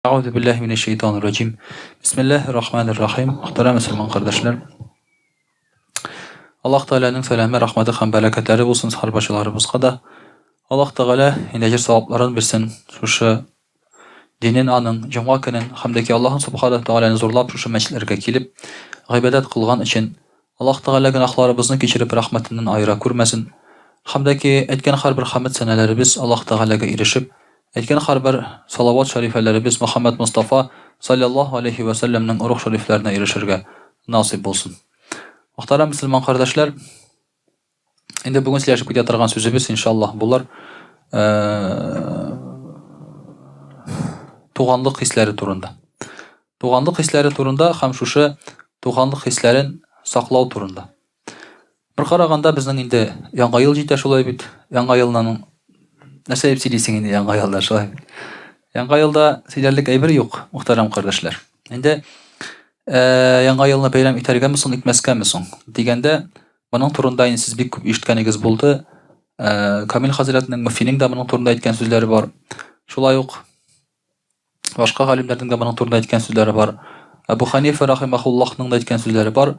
Әгъузу биллаһи минәш шәйтанир раҗим. Бисмиллаһир рахманир рахим. Мөхтәрәм мөселман кардәшләр. Аллаһ Тәгаләнең сәламе, рәхмәте һәм бәрәкәтләре булсын һәрбарчаларыбызга да. Аллаһ Тәгалә инде әҗер савапларын бирсен шушы динен аның җомга көнен һәм дә ки Аллаһ Субханаһу Тәгаләне зурлап шушы мәчетләргә килеп гыйбадәт кылган өчен Аллаһ Тәгалә гөнаһларыбызны кичереп рәхмәтеннән аера күрмәсен. Һәм дә ки, әйткән һәрбер хәмед сәнәләребез Аллаһ Тәгаләгә ирешеп, әйткән һәрбер салават шәрифәләребез Мөхәммәд Мостафа салләллаһу аләйһи вә сәлләмнең рух шәрифләренә ирешергә насыйп булсын. Мөхтәрәм мөселман кардәшләр, инде бүген сөйләшеп китә торган сүзебез, иншаллаһ, булыр туганлык хисләре турында. Туганлык хисләре турында һәм шушы туганлык хисләрен саклау турында. Бер караганда безнең инде Яңа ел җитә шулай бит. Яңа елның нәрсә дип сөйлисең инде Яңа елда шулай бит. Яңа елда сөйләрлек әйбер юк, мөхтәрәм кардәшләр. Инде Яңа елны бәйрәм итәргәме соң, итмәскәме соң дигәндә, моның турында инде сез бик күп ишеткәнегез булды. Камил хәзрәтнең, мөфтинең дә моның турында әйткән сүзләре бар. Шулай ук Башка галимнәрнең дә моның турында әйткән сүзләре бар. Әбу Ханифа рахимахуллаһның да әйткән сүзләре бар.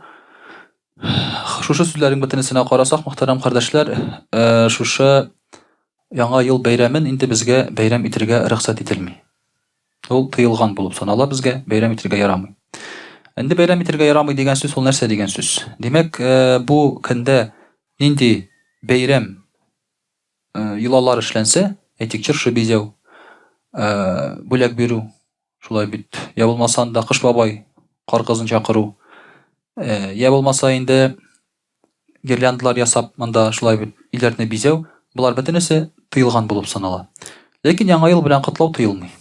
Шушы сүзләрнең бөтенесенә карасак, мөхтәрәм кардәшләр, э, шушы Яңа ел бәйрәмен инде безгә бәйрәм итергә рөхсәт ителми. Ул тыелган булып санала безгә, бәйрәм итергә ярамый. Инде бәйрәм итергә ярамый дигән сүз ул нәрсә дигән сүз? Димәк, э, бу көндә нинди бәйрәм йолалар эшләнсә, әйтик, чыршы бизәү, бүләк бирү, шулай бит, я булмаса анда Кыш бабай, Кар кызын чакыру, я булмаса инде гирляндалар ясап, монда шулай бит, өйләрне бизәү, болар бөтенесе тыелган булып санала. Ләкин Яңа ел белән котлау тыелмый.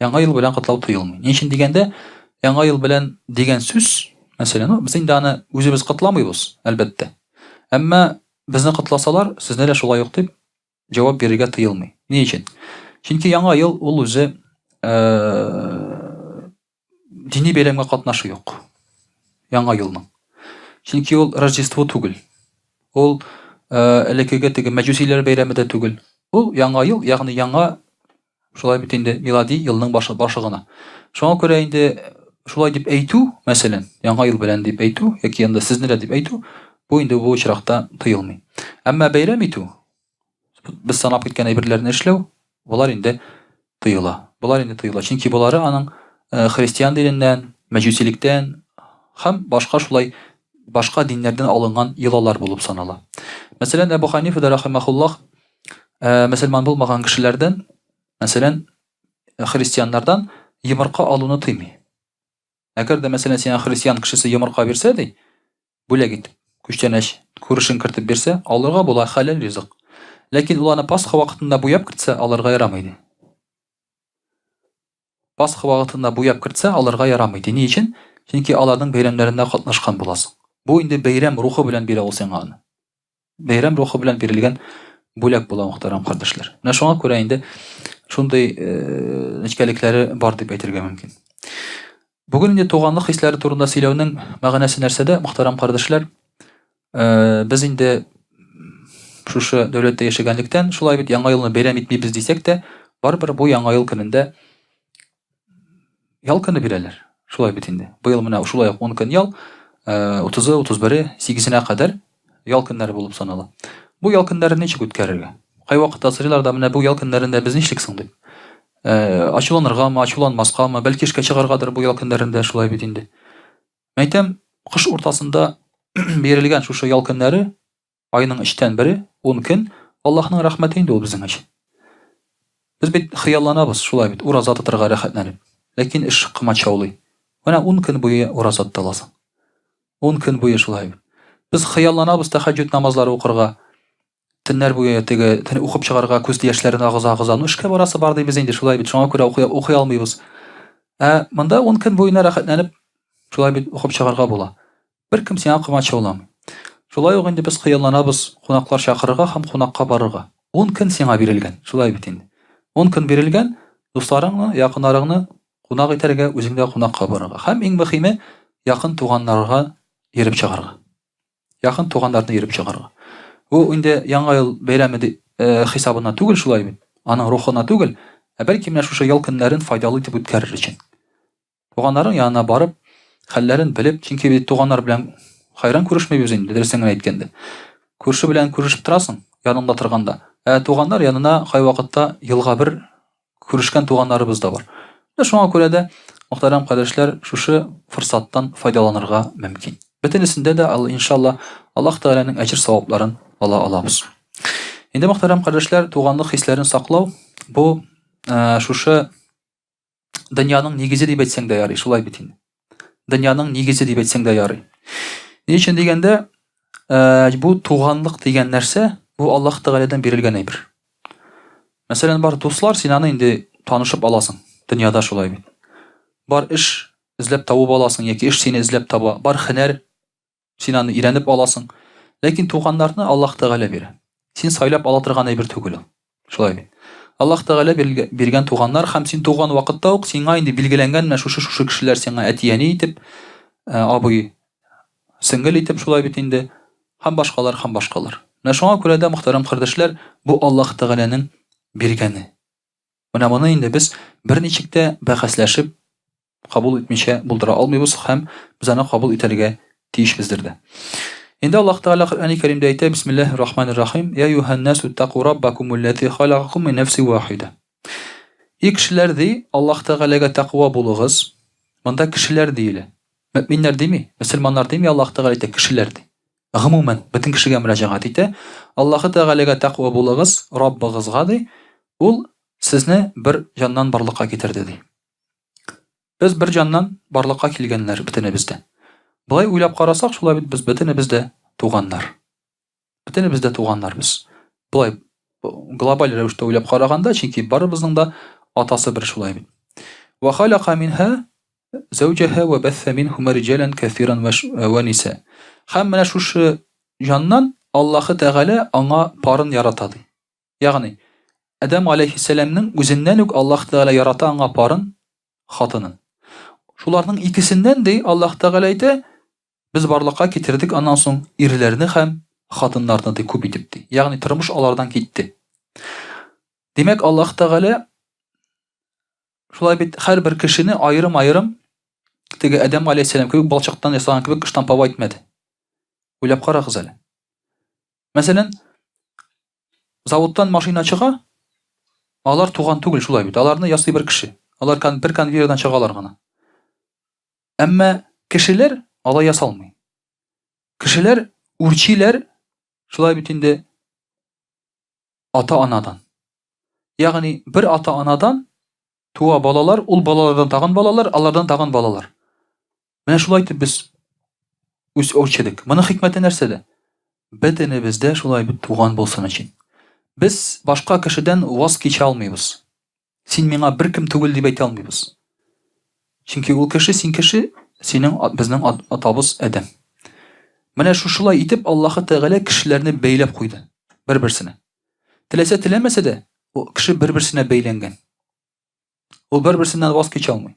Яңа ел белән котлау тыелмый. Ни өчен дигәндә, Яңа ел белән дигән сүз, мәсәлән, ну, без инде аны үзебез котламыйбыз, әлбәттә. Әмма безне котласалар, сезне дә шулай ук дип җавап бирергә тыелмый. Ни өчен? Чөнки Яңа ел ул үзе дини бәйрәмгә катнашы юк. Яңа елның. Чөнки ул Рождество түгел. Ул элеккеге теге мәҗүсиләр бәйрәме дә түгел. Ул Яңа ел, ягъни яңа шулай бит инде милади елның башы, башы гына. Шуңа күрә инде шулай дип әйтү, мәсәлән, Яңа ел белән дип әйтү яки анда сезне дә дип әйтү, бу инде бу очракта тыелмый. Әмма бәйрәм итү, без санап киткән әйберләрне эшләү, болар инде тыела. Болар инде тыела. Чөнки болары аның э, христиан диненнән, мәҗүсилектән һәм башка шулай башка диннәрдән алынган йолалар булып санала. Мәсәлән, Әбу Ханифа да рахимахуллах э, мөселман булмаган кешеләрдән, мәсәлән, христианнардан йомырка алуны тыймый. Әгәр дә, мәсәлән, сиңа христиан кешесе йомырка бирсә, ди, бүләк итеп, күчтәнәч, күршең кертеп бирсә, алырга була, хәләл ризык. Ләкин ул аны Пасха вакытында буяп кертсә, алырга ярамый, ди. Пасха вакытында буяп кертсә, алырга ярамый, ди. Ни өчен? Чөнки аларның бәйрәмнәрендә катнашкан буласың. Бу инде бәйрәм рухы белән бирә ул сиңа аны. Бәйрәм рухы белән бирелгән бүләк була, мөхтәрәм кардәшләр. Менә шуңа күрә инде шундый э, нечкәлекләре бар дип әйтергә мөмкин. Бүген инде туганлык хисләре турында сөйләүнең мәгънәсе нәрсәдә, мөхтәрәм кардәшләр? Э, без инде шушы дәүләттә яшәгәнлектән, шулай бит Яңа елны бәйрәм итмибез дисәк тә, барыбер бу Яңа ел көнендә Ял көне бирәләр. Шулай бит инде. Быел менә шулай ук 10 көн ял, 30-ы, 31-е, 8-енә кадәр ял көннәре булып санала. Бу ял көннәрен ничек үткәрергә? Кайвакытта сорыйлар да, менә бу ял көннәрендә без нишлик соң дип. Ачуланыргамы, ачуланмаскамы, бәлки эшкә чыгаргадыр бу ял көннәрендә, шулай бит инде. Мәйтәм, кыш уртасында бирелгән шушы ял көннәре Айның өчтән бере, ун көн, Аллаһның рәхмәте инде ул безнең өчен. Без бит хыялланабыз, шулай бит, ураза тотарга рәхәтләнеп. Ләкин эш комачаулый. Менә ун көн буе ураза тота аласың. Ун көн буе шулай бит. Без хыялланабыз тәһәҗҗүд намазлары укырга, төннәр буе теге төн укып чыгарга, күз яшьләрен агыза-агыза. Ну, эшкә барасы бар дибез инде, шулай бит, шуңа күрә укый, укый алмыйбыз. Ә монда ун көн буена рәхәтләнеп шулай бит укып чыгарга була. Беркем сиңа комачауламый. Шулай ук инде без хыялланабыз кунаклар чакырырга һәм кунакка барырга. Ун көн сиңа бирелгән, шулай бит инде. Ун көн бирелгән, дусларыңны, якыннарыңны кунак итәргә, үзең дә кунакка барырга. Һәм иң мөхиме, якын туганнарга йөреп чыгарга. Якын туганнарны йөреп чыгарга. Бу инде Яңа ел бәйрәме хисабына түгел, шулай бит. Аның рухына түгел, ә бәлки менә шушы ял көннәрен файдалы итеп үткәрер өчен. Туганнарың янына барып, хәлләрен белеп, чөнки бит туганнар белән хайран күрешмибез инде, дөресен генә әйткәндә. Күрше белән күрешеп торасың, яныңда торганда. Ә туганнар янына кайвакытта елга бер күрешкән туганнарыбыз да бар. Менә шуңа күрә дә, мөхтәрәм кардәшләр, шушы форсаттан файдаланырга мөмкин. Бөтенесендә дә, иншалла, Аллаһ Тәгаләнең әҗер-савапларын ала алабыз. Инде, мөхтәрәм кардәшләр, туганлык хисләрен саклау бу шушы дөньяның нигезе дип әйтсәң дә ярый, шулай бит инде. Дөньяның нигезе дип әйтсәң дә ярый. Ни өчен дигәндә, бу туганлык дигән нәрсә, бу Аллаһ Тәгаләдән бирелгән әйбер. Мәсәлән, бар дуслар, син аны инде танышып аласың. Дөньяда шулай бит. Бар эш эзләп табып аласың яки эш сине эзләп таба. Бар һөнәр Син аны өйрәнеп аласың. Ләкин туганнарны Аллаһ Тәгалә бирә. Син сайлап ала торган әйбер түгел ул. Шулай бит. Аллаһ Тәгалә биргән туганнар һәм син туган вакытта ук сиңа инде билгеләнгән менә шушы-шушы кешеләр сиңа әти-әни итеп, э, абый, сеңгел итеп шулай бит инде һәм башкалар һәм башкалар. Менә шуңа күрә дә, мөхтәрәм кардәшләр, бу Аллаһ Тәгаләнең биргәне. Менә моны инде без берничек тә бәхәсләшеп кабул итмичә булдыра алмыйбыз һәм без аны кабул итәргә тиешбездер дә. Инде Аллаһ Тәгалә Коръәни Кәримдә әйтә, Бисмиллаһир Рахманир Рахим, Я юһан насу тақу раббакумуллази халакакум мин нәфсин вахида. И кешеләр ди, Аллаһ Тәгаләгә тәкъва булыгыз. Монда кешеләр диелә. Мөэминнәр дими, мөселманнар дими, Аллаһ Тәгалә әйтә, кешеләр ди. Гомумән, бөтен кешегә мөрәҗәгать итә. Аллаһ Тәгаләгә тәкъва булыгыз, Раббыгызга ди. Ул сезне бер җаннан барлыкка китерде ди. Без бер җаннан барлыкка килгәннәр бөтенебез дә. Болай уйлап карасак, шулай бит без бөтенебез дә туганнар. Бөтенебез дә туганнар без. Болай глобаль рәвештә уйлап караганда, чөнки барыбызның да атасы бер шулай бит. Ва халака минха зәүҗәһә ва бәсса минһума риҗалан кәсиран ва ниса. Һәм менә шушы җаннан Аллаһы Тәгалә аңа парын ярата ди. Ягъни, Адәм галәйһиссәламнең үзеннән үк Аллаһ Тәгалә ярата аңа парын, хатынын. Шуларның икесеннән, ди, Аллаһ Тәгалә әйтә, без барлыкка китердек аннан соң ирләрне һәм хатыннарны, ди, күп итеп, ди. Ягъни, тормыш алардан китте. Димәк, Аллаһ Тәгалә шулай бит һәрбер кешене аерым-аерым теге Адәм галәйһиссәлам кебек балчыктан ясаган кебек штамповать итмәде. Уйлап карагыз әле. Мәсәлән, заводтан машина чыга, алар туган түгел шулай бит. Аларны ясый бер кеше. Алар бер конвейердан чыгалар гына. Әмма кешеләр алай ясалмый. Кешеләр үрчиләр шулай бит инде ата-анадан. Ягъни бер ата-анадан туа балалар, ул балалардан тагын балалар, алардан тагын балалар. Менә шулай итеп без үз үрчедек. Моның хикмәте нәрсәдә? Бөтенебез дә шулай бит туган булсын өчен. Без башка кешедән ваз кичә алмыйбыз. Син миңа беркем түгел дип әйтә алмыйбыз. Чөнки ул кеше, син кеше, синең безнең атабыз Адәм. Менә шушылай итеп Аллаһы Тәгалә кешеләрне бәйләп куйды бер-берсенә. Теләсә теләмәсә дә, ул кеше бер-берсенә бәйләнгән. Ул бер-берсеннән ваз кичә алмый.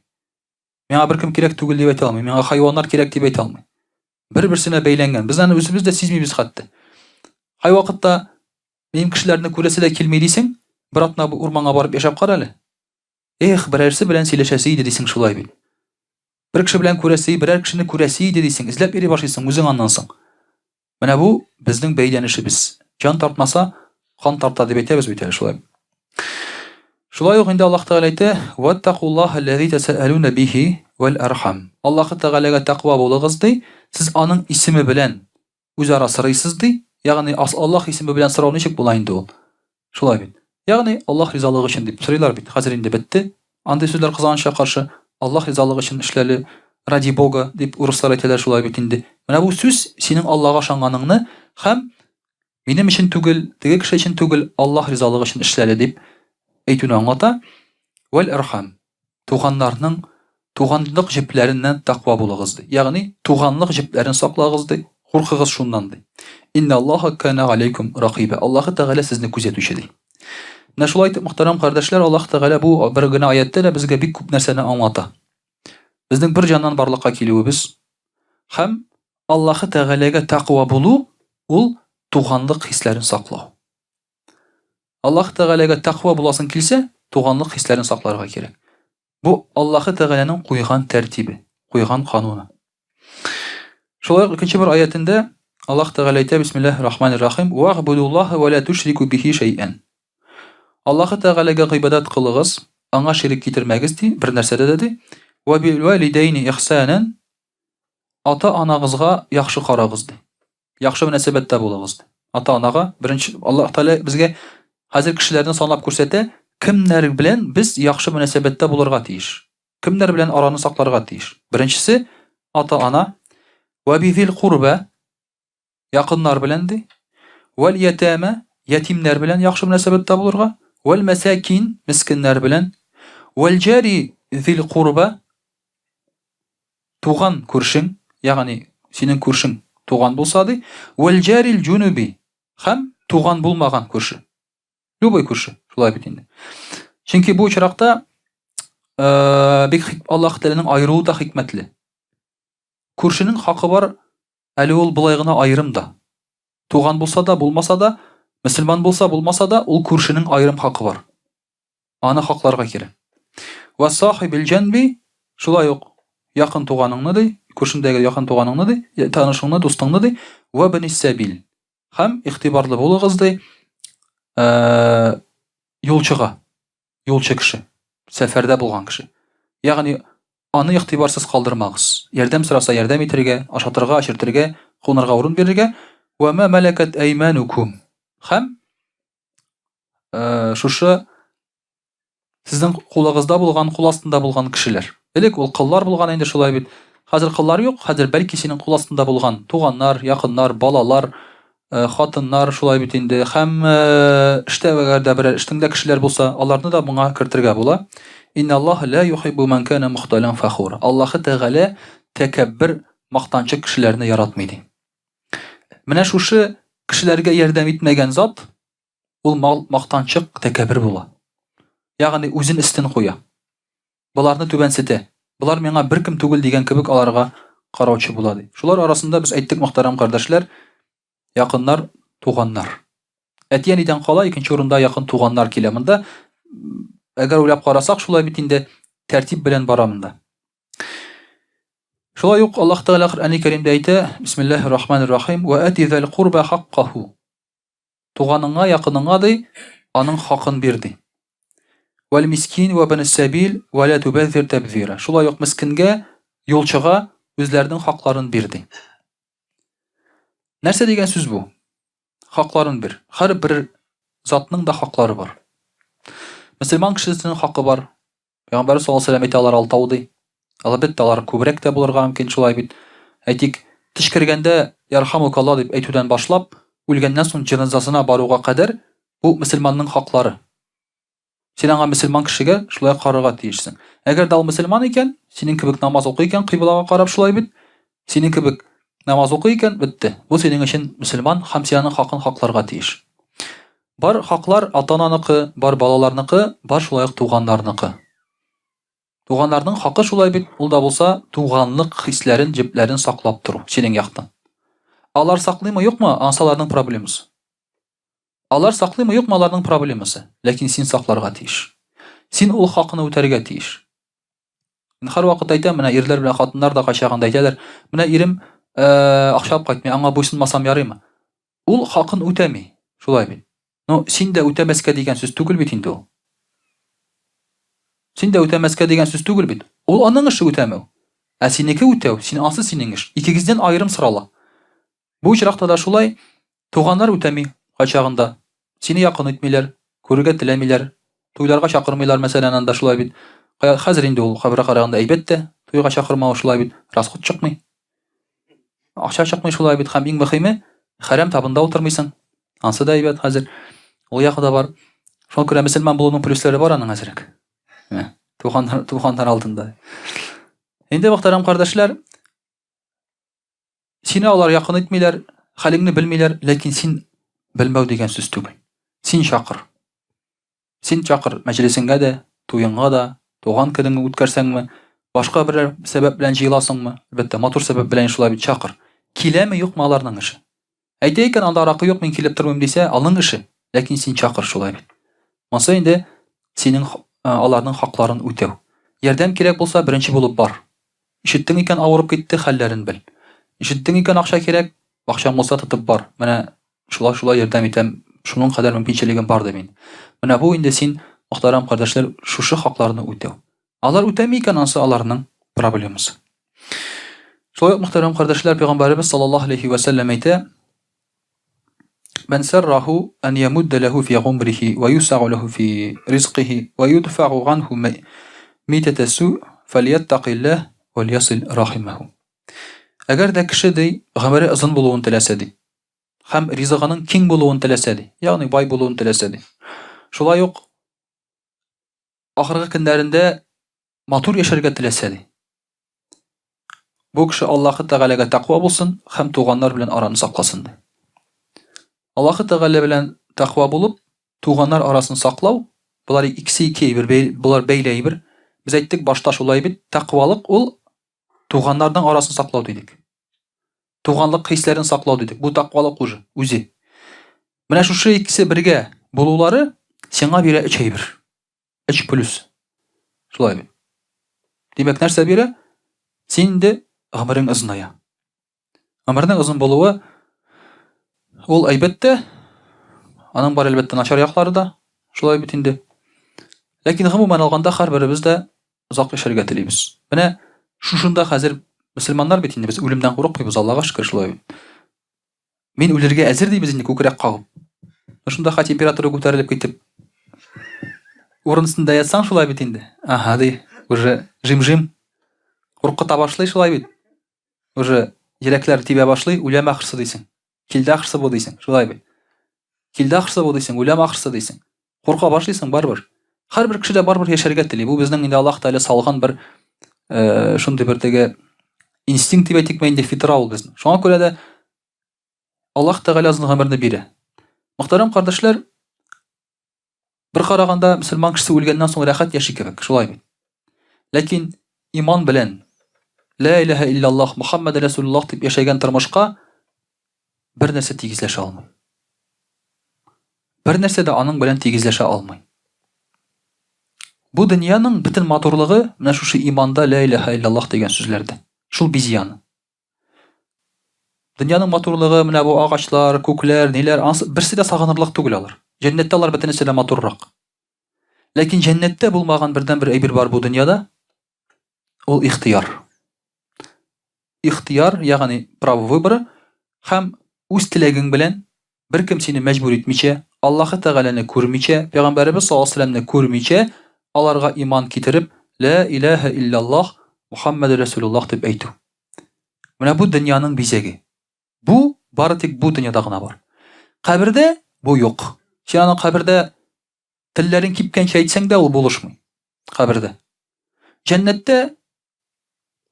Миңа беркем кирәк түгел дип әйтә алмый. Миңа хайваннар кирәк дип әйтә алмый. Бер-берсенә бәйләнгән. Без аны үзебез дә сизмибез хәтта. Кайвакытта минем кешеләрне күрәсе дә килми дисең, бер атна урманга барып яшәп кара әле. Эх, берәрсе белән сөйләшәсе иде дисең шулай бит. Бер кеше белән күрәсе, берәр кешене күрәсе иде дисең, эзләп йөри башлыйсың үзең аннан соң. Менә бу безнең бәйләнешебез. Җан тартмаса, кан тарта дип әйтәбез бит әле шулай. Шулай ук инде Аллаһ Тәгалә әйтә: "Ваттакуллаһа аллази тәсәәлүнә бихи вәл архам". Аллаһ Тәгаләгә тәкъва булыгыз ди. Сез аның исеме белән үзара сорыйсыз ди. Ягъни Аллаһ исеме белән сорау ничек була инде ул? Шулай бит. Ягъни Аллаһ ризалыгы өчен дип сорыйлар бит. Хәзер инде бетте. Андый сүзләр кызганычка каршы. Аллаһ ризалыгы өчен эшләле, ради Бога дип урыслар әйтәләр шулай бит инде. Менә бу сүз синең Аллаһга ышанганыңны һәм минем өчен түгел, теге кеше өчен түгел, Аллаһ ризалыгы өчен эшләле дип әйтүне аңлата. Вәл архам. Туганнарның туганлык җепләреннән тәкъва булыгыз, ди. Ягъни, туганлык җепләрен саклагыз, ди, куркыгыз шуннан, ди. Инналлаһа кана алейкум ракыйба. Аллаһы Тәгалә сезне күзәтүче, ди. Менә шулай итеп, мөхтәрәм кардәшләр, Аллаһ Тәгалә бу бер генә аяттә дә безгә бик күп нәрсәне аңлата. Безнең бер җаннан барлыкка килүебез һәм Аллаһы Тәгаләгә тәкъва булу ул туганлык хисләрен саклау. Аллаһ Тәгаләгә тәкъва буласың килсә, туганлык хисләрен сакларга кирәк. Бу Аллаһы Тәгаләнең куйган тәртибе, куйган кануны. Шулай ук икенче бер аятендә Аллаһ Тәгалә әйтә, Бисмиллаһир рахманир рахим, "Ва'будуллаһа ва ла тушрику бихи шәйән." Аллаһы Тәгаләгә гыйбадәт кылыгыз, аңа ширек китермәгез ди, бер нәрсәдә дә ди. Ва бил валидәйни ихсанан, ата-анагызга яхшы карагыз ди. Яхшы мөнәсәбәттә булыгыз ди. Ата-анага беренче Аллаһ Тәгалә безгә хәзер кешеләрне санап күрсәтә, кемнәр белән без яхшы мөнәсәбәттә булырга тиеш. Кемнәр белән араны сакларга тиеш? Беренчесе ата-ана. Вә бизил курба якыннар белән ди. Вәл ятама ятимнәр белән яхшы мөнәсәбәттә булырга. Вәл мәсакин мескеннәр белән. Вәл җари зил курба туган күршең, ягъни синең күршең туган булса ди. Вәл җарил җунуби һәм туган булмаган күрше. Любой күрше, шулай бит инде. Чөнки бу очракта э, бик Аллаһ Тәгаләнең аеруы да хикмәтле. Күршенең хакы бар, әле ул болай гына аерым да. Туган булса да, булмаса да, мөселман булса, булмаса да, ул күршенең аерым хакы бар. Аны хакларга кирәк. Ва сахибил җанби, шулай ук якын туганыңны ди, күршеңдәге якын туганыңны ди, танышыңны, дустыңны ди, ва бнис сәбил. Һәм игътибарлы булыгыз, ди, э, юлчыга, юлчы кеше, сәфәрдә булган кеше. Ягъни аны игътибарсыз калдырмагыз. Ярдәм сораса ярдәм итәргә, ашатырга, эчертергә, кунарга урын бирергә. Ва ма малакат айманукум. Һәм э, шушы Сезнең кулыгызда булган, кул астында булган кешеләр. Элек ул коллар булган инде шулай бит. Хәзер коллар юк, хәзер бәлки синең кул астында булган туганнар, якыннар, балалар, э, хатыннар шулай бит инде. Һәм э, эштә әгәр дә берәр эштеңдә кешеләр булса, аларны да моңа кертергә була. Инналлаһ ла юхиббу ман кана мухталан фахура. Аллаһы Тәгалә тәкәббер, мактанчык кешеләрне яратмый ди. Менә шушы кешеләргә ярдәм итмәгән зат ул мал мактанчык, тәкәббер була. Ягъни үзен өстен куя. Боларны түбәнсетә. Болар миңа беркем түгел дигән кебек аларга караучы була ди. Шулар арасында без әйттек, мөхтәрәм кардәшләр, якыннар, туганнар. Әти-әнидән кала икенче урында якын туганнар килә. Монда әгәр уйлап карасак, шулай бит инде тәртип белән бара монда. Шулай ук Аллаһ Тәгалә Коръәни Кәримдә әйтә: Бисмиллаһир рахманир рахим, ва ати зал курба хаккаху. Туганыңа, якыныңа ди, аның хакын бир ди. Вәл мискин вә бен сәбил вә лә түбәзир тәбзира. Шулай ук мескенгә, юлчыга үзләренең хакларын бир ди. Нәрсә дигән сүз бу? Хакларын бир. Һәрбер затның да хаклары бар. Мөселман кешесенең хакы бар. Пәйгамбәрбез саллаллаһу алейһи ва сәлләм әйтә, алар алтау ди. Әлбәттә, алар күбрәк тә булырга мөмкин, шулай бит. Әйтик, төчкергәндә ярхамукалла дип әйтүдән башлап, үлгәннән соң җеназасына баруга кадәр бу мөселманның хаклары. Син аңа мөселман кешегә шулай карарга тиешсең. Әгәр дә ул мөселман икән, синең кебек намаз укый икән, кыйблага карап шулай бит, синең кебек намаз укый икән, бетте. Бу синең өчен мөселман һәм син аның хакын хакларга тиеш. Бар хаклар ата-ананыкы, бар балаларныкы, бар шулай ук туганнарныкы. Туганнарның хакы шулай бит, ул да булса туганлык хисләрен, җепләрен саклап тору синең яктан. Алар саклыймы, юкмы, ансы аларның проблемасы. Алар саклыймы, юкмы, аларның проблемасы. Ләкин син сакларга тиеш. Син ул хакны үтәргә тиеш. Мин һәрвакыт әйтәм, менә ирләр белән хатыннар да кайчагында әйтәләр, менә ирем э, акча алып кайтмый, аңа буйсынмасам ярыймы? Ул хакын үтәми, шулай бит. Но син дә үтәмәскә дигән сүз түгел бит инде ул. Син дә үтәмәскә дигән сүз түгел бит. Ул аның эше үтәмәү. Ә синеке үтәү, син ансы синең эш. Икегездән аерым сорала. Бу очракта да шулай, туганнар үтәми кайчагында. Сине якын итмиләр, күрергә теләмиләр, туйларга чакырмыйлар, мәсәлән, анда шулай бит. Хәзер инде ул кабергә караганда әйбәт тә, туйга чакырмау шулай бит, расход чыкмый. Акча чыкмый шулай бит, һәм иң мөһиме, хәрәм табында утырмыйсың. Ансы да әйбәт хәзер. Ул ягы да бар. Шуңа күрә мөселман булуның плюслары бар аның әзрәк. Туганнар, туганнар алдында. Инде мөхтәрәм кардәшләр, сине алар якын итмиләр, хәлеңне белмиләр, ләкин син белмәү дигән сүз түгел. Син чакыр. Син чакыр мәҗлесеңгә дә, туеңга да, туган көнеңне үткәрсәңме, башка берәр сәбәп белән җыеласыңмы, әлбәттә, матур сәбәп белән шулай бит чакыр. Киләме, юкмы аларның эше. Әйтә икән, анда аракы юк, мин килеп тормыйм дисә, аның эше. Ләкин син чакыр шулай бит. Монсы инде синең аларның хакларын үтәү. Ярдәм кирәк булса, беренче булып бар. Ишеттең икән, авырып китте, хәлләрен бел. Ишеттең икән, акча кирәк, акчаң булса, тотып бар. Менә шулай-шулай ярдәм итәм, шуның кадәр мөмкинчелегем бар дип инде. Менә бу инде син, мөхтәрәм кардәшләр, шушы хакларны үтәү. Алар үтәми икән, ансы аларның проблемасы. Шулай ук, мөхтәрәм кардәшләр, пәйгамбәребез саллаллаһу алейхи ва сәлләм әйтә: Мән сәрраху ан ямудда ләһу фи гумрихи ва юсагу ләһу фи ризкихи ва юдфагу ганху митата су фальяттакиллаһ вал ясил рахимаху. Әгәр дә кеше ди, гомере озын булуын теләсә ди, һәм ризыгының киң булуын теләсә ди, ягъни бай булуын теләсә ди. Шулай ук ахыргы көннәрендә матур яшәргә теләсә, ди. Бу кеше Аллаһы Тәгаләгә тәкъва булсын һәм туганнар белән араны сакласын, ди. Аллаһы Тәгалә белән тәкъва булып, туганнар арасын саклау, болар икесе ике әйбер, болар бәйле әйбер. Без әйттек башта шулай бит, тәкъвалык ул туганнарның арасын саклау дидек. Туганлык хисләрен саклау дидек. Бу тәкъвалык уже үзе. Менә шушы икесе бергә булулары сиңа бирә өч әйбер. Өч плюс. Шулай бит. Димәк, нәрсә бирә? Син инде гомерең озыная. Гомернең озын булуы ул әйбәт тә, аның бар әлбәттә начар яклары да, шулай бит инде. Ләкин гомумән алганда һәрберебез дә озак яшәргә телибез. Менә шушында хәзер мөселманнар бит инде без үлемнән курыкмыйбыз, Аллага шөкер, шулай бит. Мин үлергә әзер дибез инде күкрәк кагып. Шунда ха температура күтәрелеп китеп. Урын өстендә ятсаң шулай бит инде. Ага, ди, уже жим-жим. Куркыта башлый шулай бит. Уже йөрәкләр тибә башлый, үләм ахрысы дисең. Килде ахрысы бу дисең, шулай бит. Килде ахрысы бу дисең, үләм ахрысы дисең. Курка башлыйсың барыбер. Һәрбер кеше дә барыбер яшәргә тели. Бу безнең инде Аллаһ Тәгалә салган бер э, шундый бер теге инстинкт дип әйтикме инде фитра ул безнең. Шуңа күрә дә Аллаһ Тәгалә озын гомерне бирә. Мөхтәрәм кардәшләр, бер караганда мөселман кешесе үлгәннән соң рәхәт яши кебек, шулай бит. Ләкин иман белән Ла илаһа иллаллаһ Мухаммад расулуллаһ дип яшәгән тормышка бер нәрсә тигезләшә алмый. Бер нәрсә дә аның белән тигезләшә алмый. Бу дөньяның бөтен матурлыгы менә шушы иманда ла илаһа иллаллаһ дигән сүзләрдә. Шул бизи аны. Дөньяның матурлыгы менә бу агачлар, күкләр, ниләр, ансы берсе дә сагынырлык түгел алар. Җәннәттә алар бөтенесе дә матуррак. Ләкин җәннәттә булмаган бердән-бер әйбер бар бу дөньяда, ул ихтыяр. Ихтыяр, ягъни право выбора һәм үз теләгең белән беркем сине мәҗбүр итмичә, Аллаһы Тәгаләне күрмичә, Пәйгамбәребез саллаллаһу алейһи вәсәлләмне күрмичә, аларга иман китереп, Лә иләһә илляллаһ, Мухаммәдүр Рәсүлуллаһ дип әйтү. Менә бу дөньяның бизәге. Бу бары тик бу дөньяда гына бар. Кабердә бу юк. Син аны кабердә телләрең кипкәнчә әйтсәң дә ул булышмый. Кабердә. Җәннәттә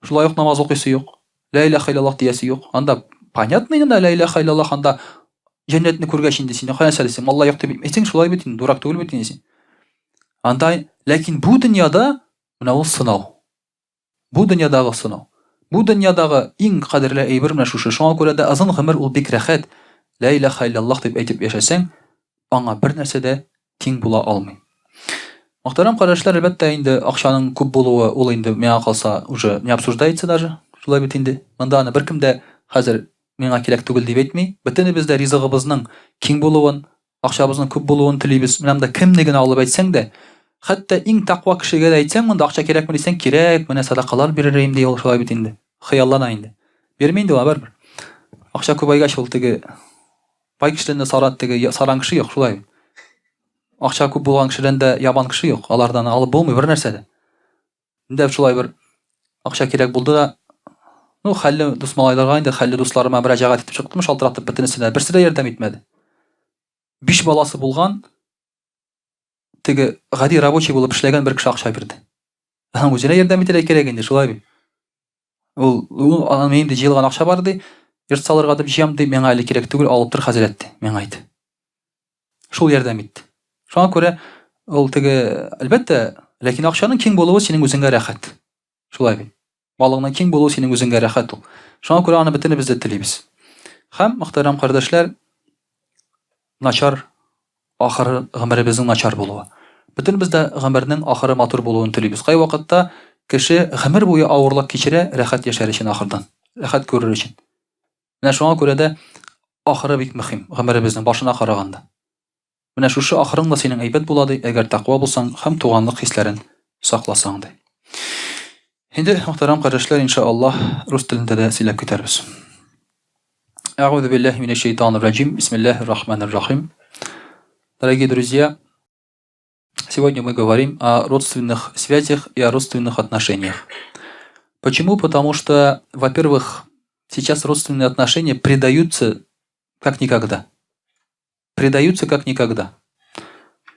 шулай ук намаз укыйсы юк. Ла илаха иллаллах диясе юк. Анда понятно инде ла илаха иллаллах анда җәннәтне күргәч инде син кая нәрсә дисең? Алла юк дип әйтсәң шулай бит инде, дурак түгел бит инде син. Анда ләкин бу дөньяда менә ул сынау. Бу дөньядагы сынау. Бу дөньядагы иң кадерле әйбер менә шушы. Шуңа күрә дә озын гомер ул бик рәхәт. Лә илаха иллаллах дип әйтеп яшәсәң, аңа бер нәрсә дә тиң була алмый. Мөхтәрәм кардәшләр, әлбәттә инде акчаның күп булуы ул инде миңа калса уже не обсуждается даже. Шулай бит инде. Монда аны беркем дә хәзер миңа кирәк түгел дип әйтми. Бөтенебез дә ризыгыбызның киң булуын, акчабызның күп булуын телибез. Менә монда кемне генә алып әйтсәң дә, хәтта иң тәкъва кешегә дә әйтсәң, монда акча кирәкме дисәң, кирәк, менә садакалар бирер идем ди ул, шулай бит инде. Хыяллана инде. Бирми инде ул барыбер. Акча күбәйгәч ул теге бай кешедән дә саран теге саран кеше юк, шулай бит. Акча күп булган кешедән дә яман кеше юк. Алардан алып булмый бер нәрсә дә. Инде шулай бер акча кирәк булды да, ну, хәлле дус малайларга инде хәлле дусларыма мөрәҗәгать итеп чыктым, шалтыратып бөтенесенә. Берсе дә ярдәм итмәде. Биш баласы булган, теге гади рабочий булып эшләгән бер кеше акча бирде. Аның үзенә ярдәм итәргә кирәк инде, шулай бит. Ул, ул аның инде җыелган акча бар ди, йорт салырга дип җыям ди, миңа әле кирәк түгел, алып тор хәзрәт ди, миңа әйт. Шул ярдәм итте. Шуңа күрә ул теге, әлбәттә, ләкин акчаның киң булуы синең үзеңә рәхәт. Шулай бит. Малыңның киң булуы синең үзеңә рәхәт ул. Шуңа күрә аны бөтенебез дә телибез. Һәм, мөхтәрәм кардәшләр, начар ахыры гомеребезнең начар булуы. Бөтенебез дә гомернең ахыры матур булуын телибез. Кайвакытта кеше гомер буе авырлык кичерә, рәхәт яшәр өчен ахырдан, рәхәт күрер өчен. Менә шуңа күрә дә ахыры бик мөһим, гомеребезнең башына караганда. Менә шушы ахырың да синең әйбәт була ди, әгәр тәкъва булсаң һәм туганлык хисләрен сакласаң ди. Инде, мөхтәрәм кардәшләр, иншаллаһ, рус телендә дә сөйләп китәрбез. Әгъузу биллаһи минәш шайтанир раҗим. Бисмиллаһир рахманир рахим. Дорогие друзья, сегодня мы говорим о родственных связях и о родственных отношениях. Почему? Потому что, во-первых, сейчас родственные отношения предаются как никогда. Предаются как никогда.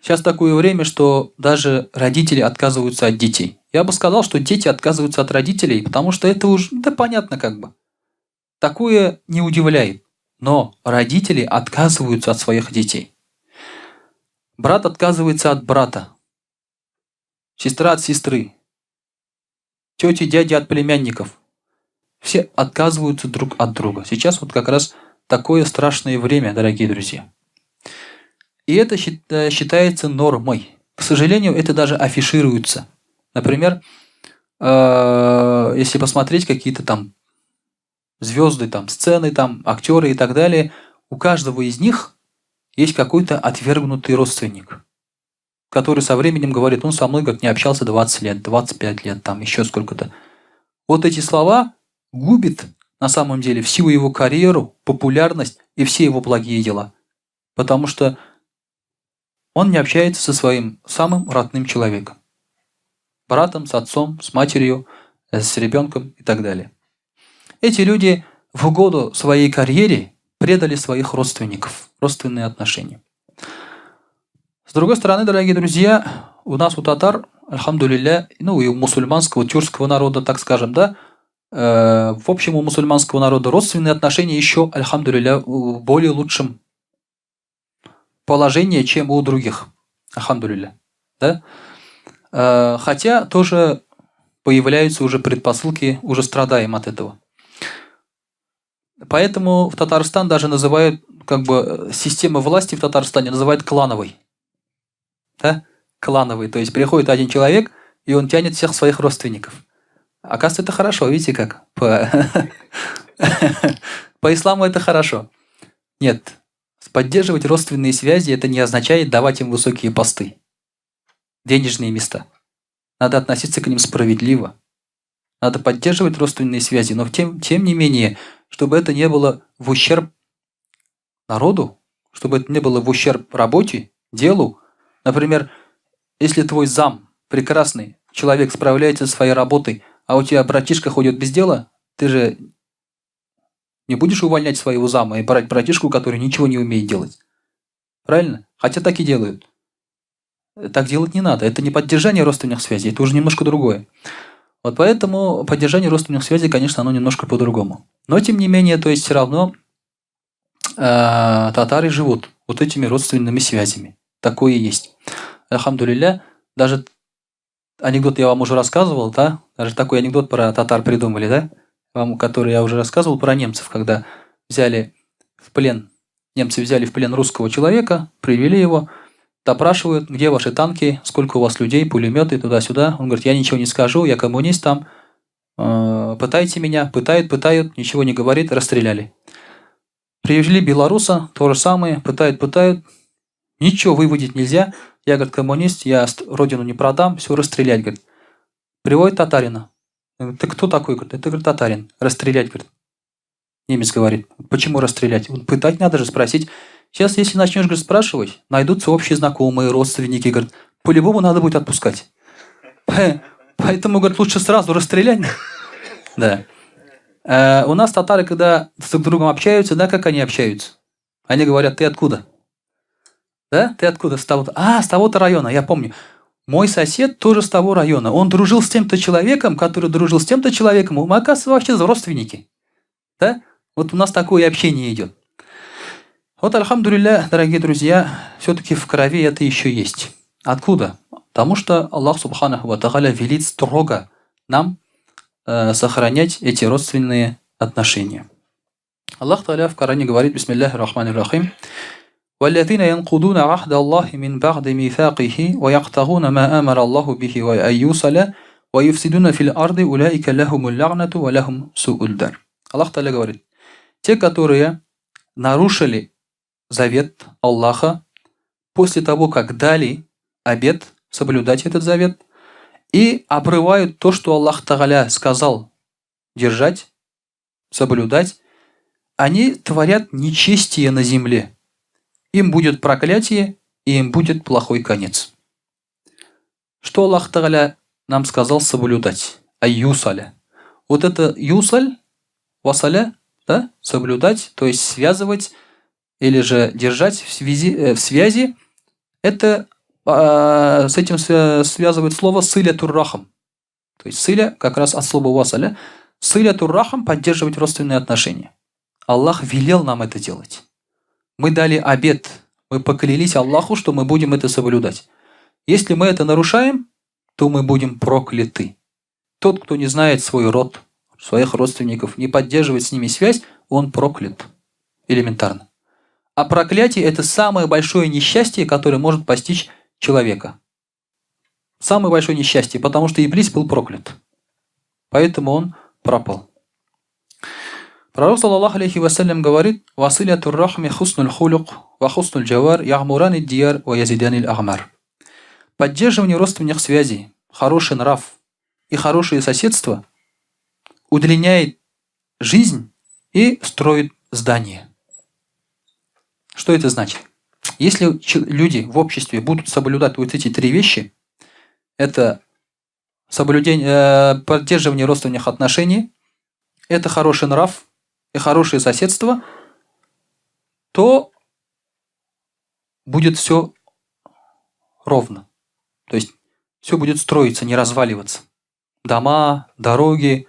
Сейчас такое время, что даже родители отказываются от детей. Я бы сказал, что дети отказываются от родителей, потому что это уже, да понятно как бы. Такое не удивляет. Но родители отказываются от своих детей. Брат отказывается от брата. Сестра от сестры. Тети, дяди от племянников. Все отказываются друг от друга. Сейчас вот как раз такое страшное время, дорогие друзья. И это считается нормой. К сожалению, это даже афишируется. Например, если посмотреть какие-то там звезды, там, сцены, там, актеры и так далее, у каждого из них есть какой-то отвергнутый родственник, который со временем говорит, он со мной, говорит, не общался 20 лет, 25 лет, там еще сколько-то. Вот эти слова губят на самом деле всю его карьеру, популярность и все его благие дела. Потому что он не общается со своим самым родным человеком. Братом, с отцом, с матерью, с ребенком и так далее. Эти люди в угоду своей карьере предали своих родственников, родственные отношения. С другой стороны, дорогие друзья, у нас у татар, альхамдулилля, ну и у мусульманского, тюркского народа, так скажем, да, в общем, у мусульманского народа родственные отношения еще, альхамдулилля, в более лучшем положении, чем у других. Альхамдулилля. Да? Хотя тоже появляются уже предпосылки, уже страдаем от этого. Поэтому в Татарстан даже называют, как бы, система власти в Татарстане называют клановой. Да? Клановой. То есть приходит один человек, и он тянет всех своих родственников. Оказывается, это хорошо, видите как? По исламу это хорошо. Нет, поддерживать родственные связи это не означает давать им высокие посты, денежные места. Надо относиться к ним справедливо. Надо поддерживать родственные связи, но тем не менее, чтобы это не было в ущерб народу, чтобы это не было в ущерб работе, делу. Например, если твой зам, прекрасный человек, справляется со своей работой, а у тебя братишка ходит без дела, ты же не будешь увольнять своего зама и брать братишку, который ничего не умеет делать. Правильно? Хотя так и делают. Так делать не надо. Это не поддержание родственных связей, это уже немножко другое. Вот поэтому поддержание родственных связей, конечно, оно немножко по-другому. Но, тем не менее, то есть все равно татары живут вот этими родственными связями. Такое есть. Альхамдулилля, даже анекдот я вам уже рассказывал, да? Даже такой анекдот про татар придумали, да? Вам, который я уже рассказывал про немцев, когда взяли в плен, немцы взяли в плен русского человека, привели его, допрашивают, где ваши танки, сколько у вас людей, пулеметы, туда-сюда. Он говорит, я ничего не скажу, я коммунист там, пытайте меня, пытают, пытают, ничего не говорит, расстреляли. Привезли белоруса, то же самое, пытают, пытают, ничего выводить нельзя. Я, говорит, коммунист, я родину не продам, все расстрелять, говорит. Приводит татарина. Ты кто такой? Говорит, это, говорит, татарин. Расстрелять, говорит. Немец говорит, почему расстрелять? Он, пытать надо же, спросить. Сейчас, если начнешь, говорит, спрашивать, найдутся общие знакомые, родственники, говорит, по-любому надо будет отпускать. Поэтому, говорит, лучше сразу расстрелять. Да. У нас татары, когда с друг другом общаются, да, как они общаются? Они говорят, ты откуда? Да? Ты откуда? С того-то. А, с того-то района, я помню. Мой сосед тоже с того района. Он дружил с тем-то человеком, который дружил с тем-то человеком. Мы, оказывается, вообще родственники. Да? Вот у нас такое общение идет. Вот, альхамдулилля, дорогие друзья, все-таки в крови это еще есть. Откуда? Потому что Аллах Субханаху ва Тааля велит строго нам сохранять эти родственные отношения. Аллах Тааля в Коране говорит, бисмиллахи рахмани рахим, Вәлләзина янкудуна аһдаллаһи мин бәгъди мисакихи ва яктагуна ма амара Аллаһу бихи ва аюсаля ва юфсидуна фил арды улаика лахумул лягнату ва лахум суул дар. Аллах Тааля говорит: те, которые нарушили завет Аллаха после того, как дали обет соблюдать этот завет, и обрывают то, что Аллах Тааля сказал держать, соблюдать, они творят нечестие на земле. Им будет проклятие, и им будет плохой конец. Что Аллах Тааля нам сказал соблюдать? Аюсаля. Вот это юсаль, васаля, да, соблюдать, то есть связывать или же держать в связи, это с этим связывает слово сыля туррахам. То есть сыля как раз от слова васаля. Сыля туррахам — поддерживать родственные отношения. Аллах велел нам это делать. Мы дали обет, мы поклялись Аллаху, что мы будем это соблюдать. Если мы это нарушаем, то мы будем прокляты. Тот, кто не знает свой род, своих родственников, не поддерживает с ними связь, он проклят. Элементарно. А проклятие – это самое большое несчастье, которое может постичь человека. Самое большое несчастье, потому что Иблис был проклят. Поэтому он пропал. Пророк, саллаллаху алейхи вассалям, говорит: «Василятур рахми хуснуль хулюк, ва хуснуль джавар, ягмурани дияр, ва язиданил агмар». Поддерживание родственных связей, хороший нрав и хорошее соседство удлиняет жизнь и строит здание. Что это значит? Если люди в обществе будут соблюдать вот эти три вещи, это поддерживание родственных отношений, это хороший нрав и хорошее соседство, то будет все ровно. То есть все будет строиться, не разваливаться. Дома, дороги,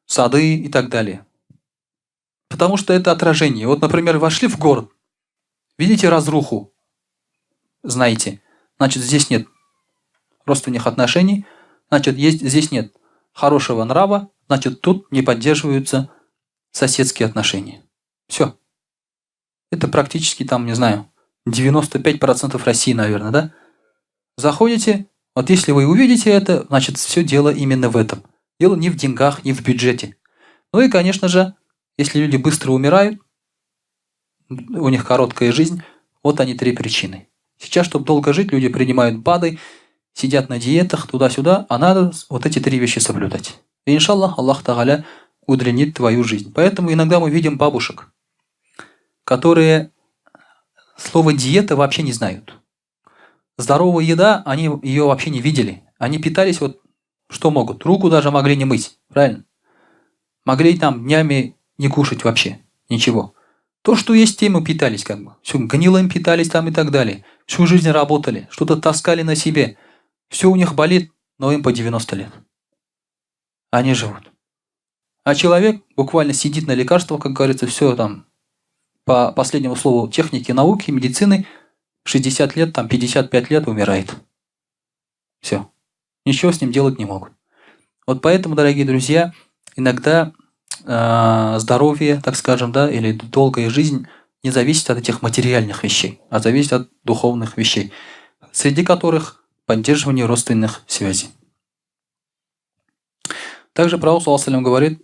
сады и так далее. Потому что это отражение. Вот, например, вошли в город, видите разруху, знаете, значит, здесь нет родственных отношений, значит, здесь нет хорошего нрава, значит, тут не поддерживаются соседские отношения. Все. Это практически там, не знаю, 95% России, наверное, да? Заходите, вот если вы увидите это, значит, все дело именно в этом. Дело не в деньгах, не в бюджете. Ну и, конечно же, если люди быстро умирают, у них короткая жизнь, вот они три причины. Сейчас, чтобы долго жить, люди принимают БАДы, сидят на диетах, туда-сюда, а надо вот эти три вещи соблюдать. И, иншаллах, Аллах Тааля удлинит твою жизнь. Поэтому иногда мы видим бабушек, которые слово диета вообще не знают. Здоровая еда, они ее вообще не видели. Они питались вот что могут. Руку даже могли не мыть, правильно? Могли там днями не кушать вообще ничего. То, что есть, тем и питались как бы. Все гнилым питались там и так далее. Всю жизнь работали, что-то таскали на себе. Все у них болит, но им по 90 лет. Они живут. А человек буквально сидит на лекарствах, как говорится, все там по последнему слову техники, науки, медицины, 60 лет, там 55 лет умирает. Все. Ничего с ним делать не могут. Вот поэтому, дорогие друзья, иногда здоровье, так скажем, да, или долгая жизнь не зависит от этих материальных вещей, а зависит от духовных вещей, среди которых поддерживание родственных связей. Также Пророк, саллаллаху алейхи ва саллям, говорит,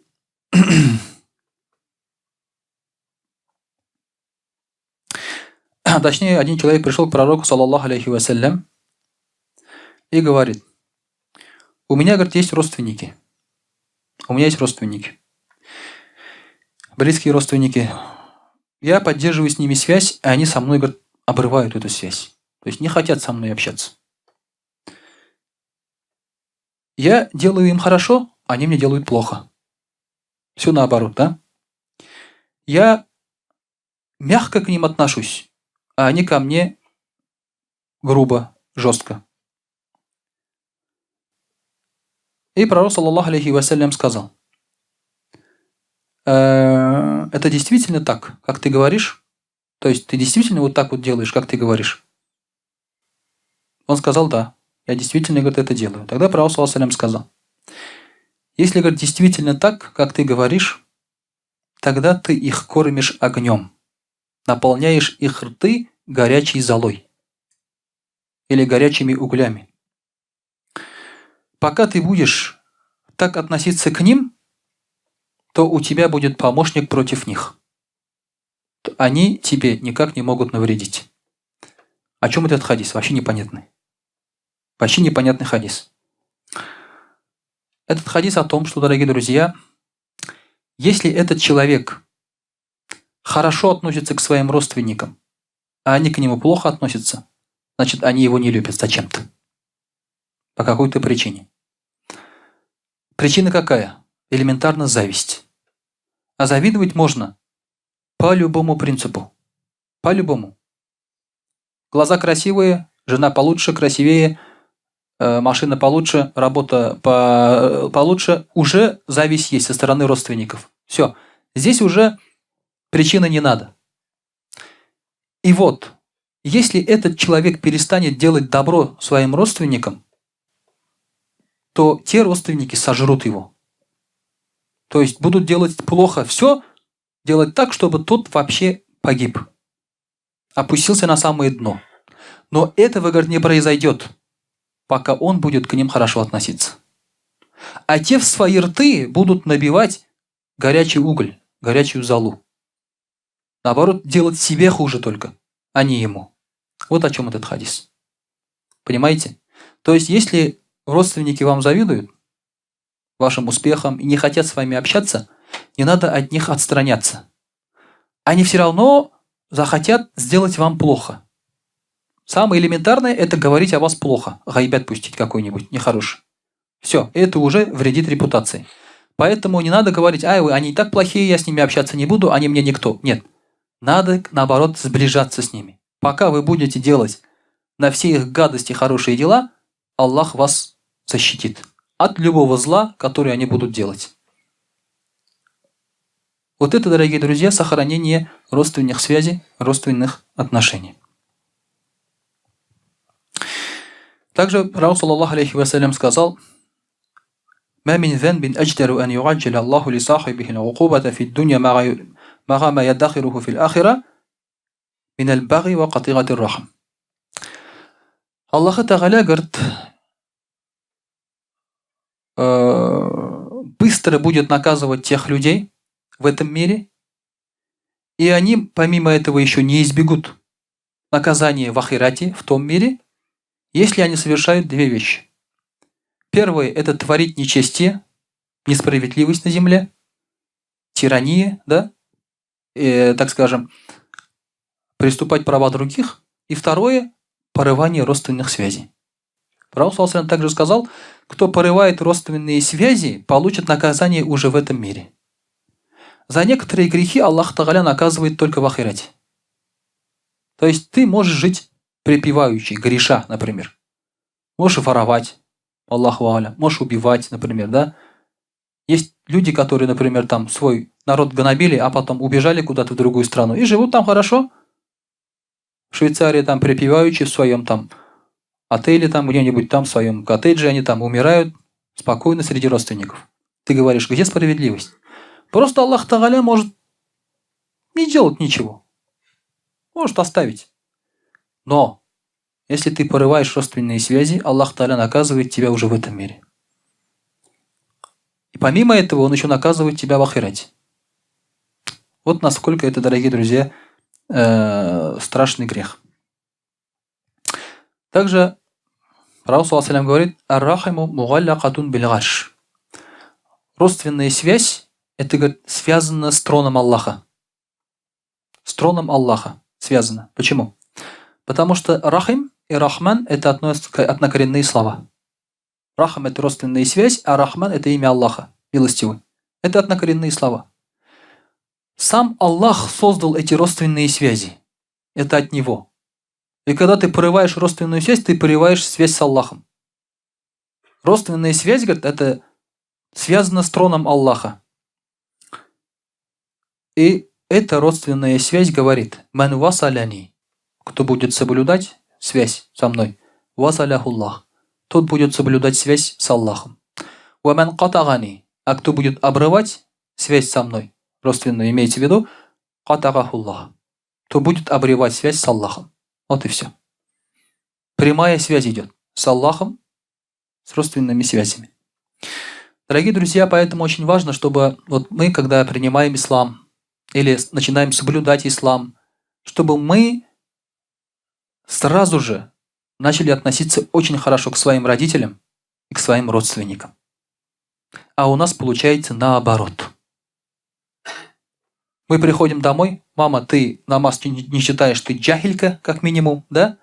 точнее, один человек пришел к пророку, саллаллаху алейхи ва саллям, и говорит: у меня, говорит, есть родственники. У меня есть родственники. Близкие родственники. Я поддерживаю с ними связь, а они со мной, говорит, обрывают эту связь. То есть не хотят со мной общаться. Я делаю им хорошо, они мне делают плохо. Все наоборот, да? Я мягко к ним отношусь, а они ко мне грубо, жестко. И пророк, саллаллаху алейхи ва саллям, сказал: это действительно так, как ты говоришь? То есть ты действительно вот так вот делаешь, как ты говоришь? Он сказал: да, я действительно, говорит, это делаю. Тогда пророк, саллаллаху алейхи ва саллям, сказал: если, говорит, действительно так, как ты говоришь, тогда ты их кормишь огнем, наполняешь их рты горячей золой или горячими углями. Пока ты будешь так относиться к ним, то у тебя будет помощник против них. Они тебе никак не могут навредить. О чем этот хадис? Вообще непонятный. Вообще непонятный хадис. Этот хадис о том, что, дорогие друзья, если этот человек хорошо относится к своим родственникам, а они к нему плохо относятся, значит, они его не любят зачем-то. По какой-то причине. Причина какая? Элементарно зависть. А завидовать можно по любому принципу. По любому. Глаза красивые, жена получше, красивее, машина получше, работа получше. Уже зависть есть со стороны родственников. Все. Здесь уже причины не надо. И вот, если этот человек перестанет делать добро своим родственникам, то те родственники сожрут его. То есть будут делать плохо все, делать так, чтобы тот вообще погиб. Опустился на самое дно. Но этого, говорит, не произойдет, пока он будет к ним хорошо относиться. А те в свои рты будут набивать горячий уголь, горячую золу. Наоборот, делать себе хуже только, а не ему. Вот о чем этот хадис. Понимаете? То есть, если родственники вам завидуют, вашим успехам и не хотят с вами общаться, не надо от них отстраняться. Они все равно захотят сделать вам плохо. Самое элементарное – это говорить о вас плохо, гайбят пустить какой-нибудь нехороший. Все, это уже вредит репутации. Поэтому не надо говорить, ай, они и так плохие, я с ними общаться не буду, они мне никто. Нет, надо, наоборот, сближаться с ними. Пока вы будете делать на все их гадости хорошие дела, Аллах вас защитит от любого зла, которое они будут делать. Вот это, дорогие друзья, сохранение родственных связей, родственных отношений. Также Пророк, саллаллаху алейхи вассалям, сказал: «Ма мин занбин адждару ан юаджиля Аллаху ли сахибихи аль-укубата фи дунья мага ма яддахируху фил ахира мин аль-баги ва катигати рахм». Аллах Тааля, говорит, быстро будет наказывать тех людей в этом мире, и они, помимо этого, еще не избегут наказания в ахирате, в том мире, если они совершают две вещи. Первое – это творить нечестие, несправедливость на земле, тирания, да, так скажем, приступать права других. И второе – порывание родственных связей. Пророк, саллаллаху алейхи ва саллям, также сказал, кто порывает родственные связи, получит наказание уже в этом мире. За некоторые грехи Аллах Тааля наказывает только в ахирате. То есть ты можешь жить припеваючи, греша, например. Можешь воровать, Аллаху аля, можешь убивать, например, да. Есть люди, которые, например, свой народ гнобили, а потом убежали куда-то в другую страну и живут там хорошо. В Швейцарии припеваючи в своем отеле, где-нибудь в своем коттедже, они умирают спокойно среди родственников. Ты говоришь, где справедливость? Просто Аллах Тааля может не делать ничего. Может оставить. Но если ты порываешь родственные связи, Аллах Тааля наказывает тебя уже в этом мире. И помимо этого, Он еще наказывает тебя в ахирате. Вот насколько это, дорогие друзья, страшный грех. Также Пророк, саллаллаху алейхи ва саллям, говорит: «Ар-рахиму мугаллакатун биль арш». Родственная связь, это, говорит, связано с троном Аллаха. С троном Аллаха связано. Почему? Потому что рахим и рахман — это однокоренные слова. Рахам — это родственная связь, а рахман — это имя Аллаха, милостивый. Это однокоренные слова. Сам Аллах создал эти родственные связи. Это от Него. И когда ты порываешь родственную связь, ты порываешь связь с Аллахом. Родственная связь, говорит, это связано с троном Аллаха. И эта родственная связь говорит: «Ман васаляни», кто будет соблюдать связь со мной, васаляхуллах, тот будет соблюдать связь с Аллахом. Ва ман катагани, а кто будет обрывать связь со мной, родственную имеется в виду, катагахуллах, то будет обрывать связь с Аллахом. Вот и все. Прямая связь идет с Аллахом, с родственными связями. Дорогие друзья, поэтому очень важно, чтобы вот мы, когда принимаем ислам или начинаем соблюдать ислам, чтобы мы сразу же начали относиться очень хорошо к своим родителям и к своим родственникам. А у нас получается наоборот. Мы приходим домой, мама, ты намаз не читаешь, ты джахилька, как минимум, да?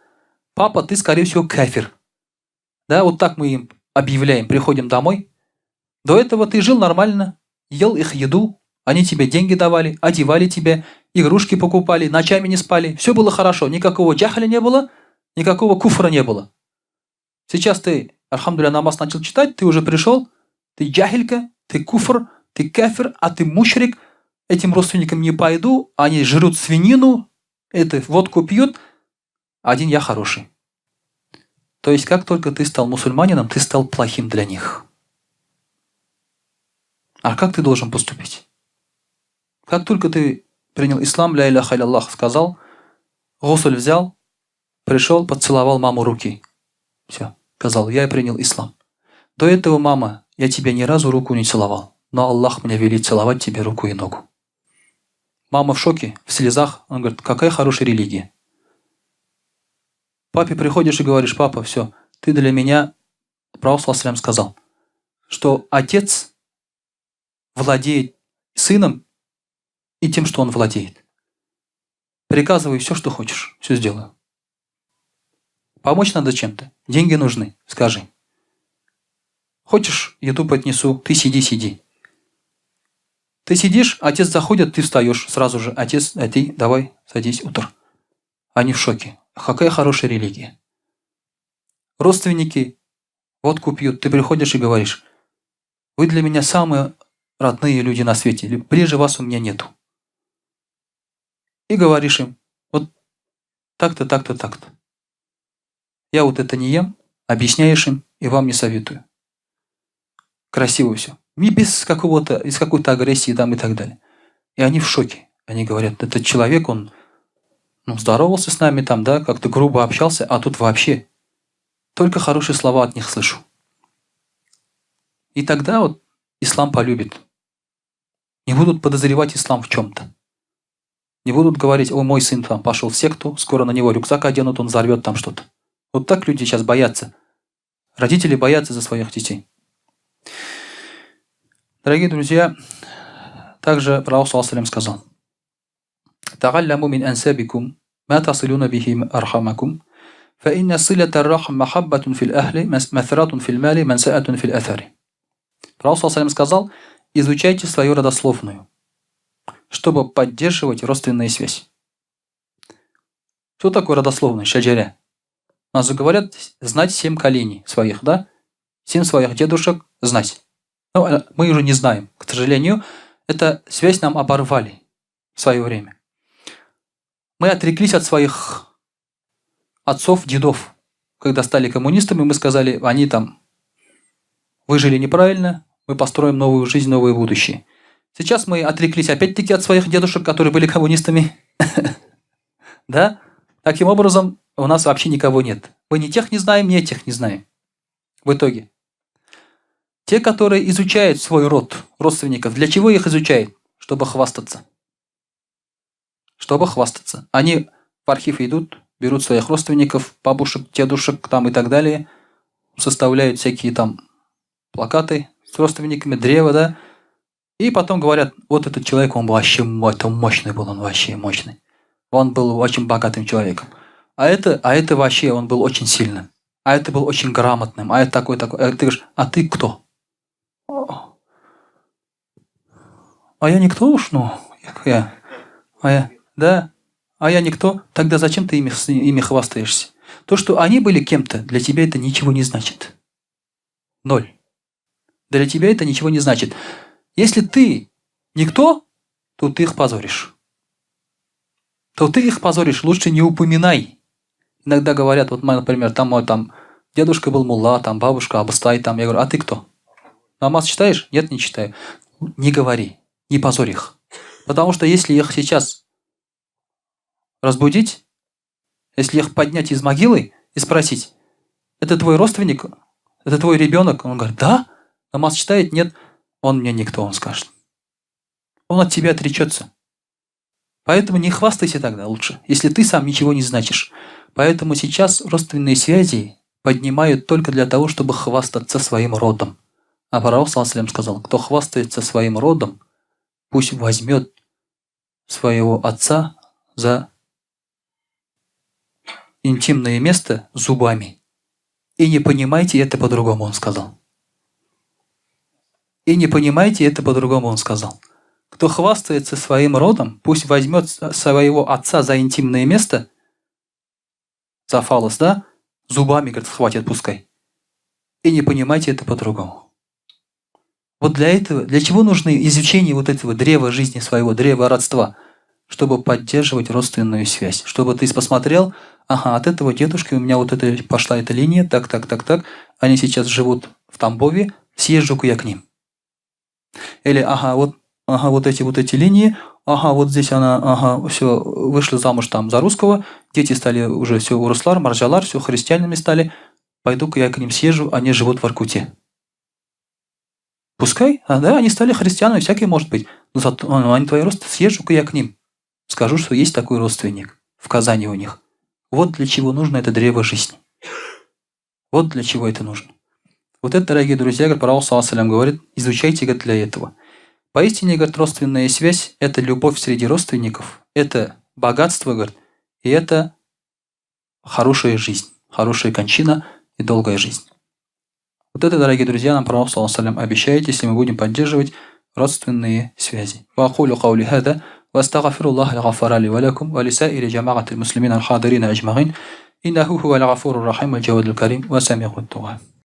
Папа, ты, скорее всего, кафир. Да, вот так мы им объявляем, приходим домой. До этого ты жил нормально, ел их еду, они тебе деньги давали, одевали тебя, игрушки покупали, ночами не спали. Все было хорошо, никакого джахаля не было, никакого куфра не было. Сейчас ты, альхамдулилля, намаз начал читать, ты уже пришел, ты джахилька, ты куфр, ты кафир, а ты мушрик. Этим родственникам не пойду, они жрут свинину, это водку пьют, один я хороший. То есть, как только ты стал мусульманином, ты стал плохим для них. А как ты должен поступить? Как только ты принял ислам, ля иляха илlallah, сказал, гусль взял, пришел, поцеловал маму руки. Все, сказал, я принял ислам. До этого, мама, я тебе ни разу руку не целовал, но Аллах мне велит целовать тебе руку и ногу. Мама в шоке, в слезах. Он говорит, какая хорошая религия. Папе приходишь и говоришь, папа, все, ты для меня, Пророк саллаллаху сказал, что отец владеет сыном и тем, что он владеет. Приказывай все, что хочешь, все сделаю. Помочь надо чем-то, деньги нужны, скажи. Хочешь, еду поднесу, ты сиди, сиди. Ты сидишь, отец заходит, ты встаешь сразу же. Отец, а ты давай, садись, утр. Они в шоке. Какая хорошая религия. Родственники водку пьют, ты приходишь и говоришь, вы для меня самые родные люди на свете, ближе вас у меня нету. И говоришь им, вот так-то, так-то, так-то. Я вот это не ем, объясняешь им и вам не советую. Красиво все. Не без какого-то, из какой-то агрессии там и так далее. И они в шоке. Они говорят, этот человек, он здоровался с нами там, да, как-то грубо общался, а тут вообще только хорошие слова от них слышу. И тогда вот ислам полюбит. Не будут подозревать ислам в чем-то. Не будут говорить, о, мой сын там пошел в секту, скоро на него рюкзак оденут, он взорвет там что-то. Вот так люди сейчас боятся. Родители боятся за своих детей. Дорогие друзья, также Пророк саллаллаху алейхи ва саллям сказал: «Тагалляму мин ансабикум, ма тасилуна бихи архамакум, фа инна силата ар-рахм махаббатун фил ахли, масратун фил мали, мансаатун фил аthари». Пророк саллаллаху алейхи ва саллям сказал: изучайте свою родословную, чтобы поддерживать родственные связи. Что такое родословная? Шаджаря. Нас же говорят знать 7 коленей своих, да? 7 своих дедушек знать. Но мы уже не знаем. К сожалению, эта связь нам оборвали в свое время. Мы отреклись от своих отцов, дедов. Когда стали коммунистами, мы сказали, они там выжили неправильно, мы построим новую жизнь, новое будущее. Сейчас мы отреклись опять-таки от своих дедушек, которые были коммунистами. Да? Таким образом, у нас вообще никого нет. Мы ни тех не знаем, ни этих не знаем. В итоге. Те, которые изучают свой род, родственников, для чего их изучают? Чтобы хвастаться. Чтобы хвастаться. Они в архив идут, берут своих родственников, бабушек, дедушек и так далее, составляют всякие плакаты с родственниками, древо, да, и потом говорят, вот этот человек, он вообще это мощный был, он вообще мощный. Он был очень богатым человеком. А это вообще, он был очень сильным. А это был очень грамотным. А это такой, такой. А ты говоришь, а ты кто? А я никто уж, ну, я, а я, да, а я никто. Тогда зачем ты ими хвастаешься? То, что они были кем-то, для тебя это ничего не значит. 0. Для тебя это ничего не значит. Если ты никто, то ты их позоришь. То ты их позоришь, лучше не упоминай. Иногда говорят, например, мой дедушка был мулла, бабушка абыстай, я говорю, а ты кто? Намаз читаешь? Нет, не читаю. Не говори, не позорь их. Потому что если их сейчас разбудить, Если их поднять из могилы и спросить, это твой родственник, это твой ребенок? Он говорит, да. Намаз читает? Нет. Он мне никто, он скажет. Он от тебя отречется. Поэтому не хвастайся тогда лучше, если ты сам ничего не значишь. Поэтому сейчас родственные связи поднимают только для того, чтобы хвастаться своим родом. А пророк саллаллаху сказал, кто хвастается своим родом, пусть возьмет своего отца за интимное место зубами. И не понимайте это по-другому, он сказал. И не понимайте это по-другому, он сказал. Кто хвастается своим родом, пусть возьмет своего отца за интимное место, за фалос, да, зубами, говорит, схватит, пускай. И не понимайте это по-другому. Вот для этого, для чего нужно изучение вот этого древа жизни своего, древа родства? Чтобы поддерживать родственную связь. Чтобы ты посмотрел, ага, от этого дедушки у меня вот это пошла эта линия, так, так, так, так. Они сейчас живут в Тамбове, съезжу-ка я к ним. Или, ага, вот эти линии, ага, вот здесь она, ага, все, вышла замуж там за русского, дети стали уже все урыслар, марҗалар, все христианами стали, пойду-ка я к ним съезжу, они живут в Воркуте. Пускай, а, да, они стали христианами, всякое может быть. Но зато, ну, они твои родственники, съезжу-ка я к ним. Скажу, что есть такой родственник в Казани у них. Вот для чего нужно это древо жизни. Вот для чего это нужно. Вот это, дорогие друзья, говорит, Пророк саллаллаху говорит, изучайте, говорит, для этого. Поистине, говорит, родственная связь – это любовь среди родственников, это богатство, говорит, и это хорошая жизнь, хорошая кончина и долгая жизнь. Вот это, дорогие друзья, нам Пророк саллаллаху обещает, если мы будем поддерживать родственные связи. وأقول قولي هذا وأستغفر الله الغفار لي ولكم ولسائر جماعة المسلمين الحاضرين أجمعين إنه هو الغفور الرحيم الجواد الكريم وسميع الدعاء.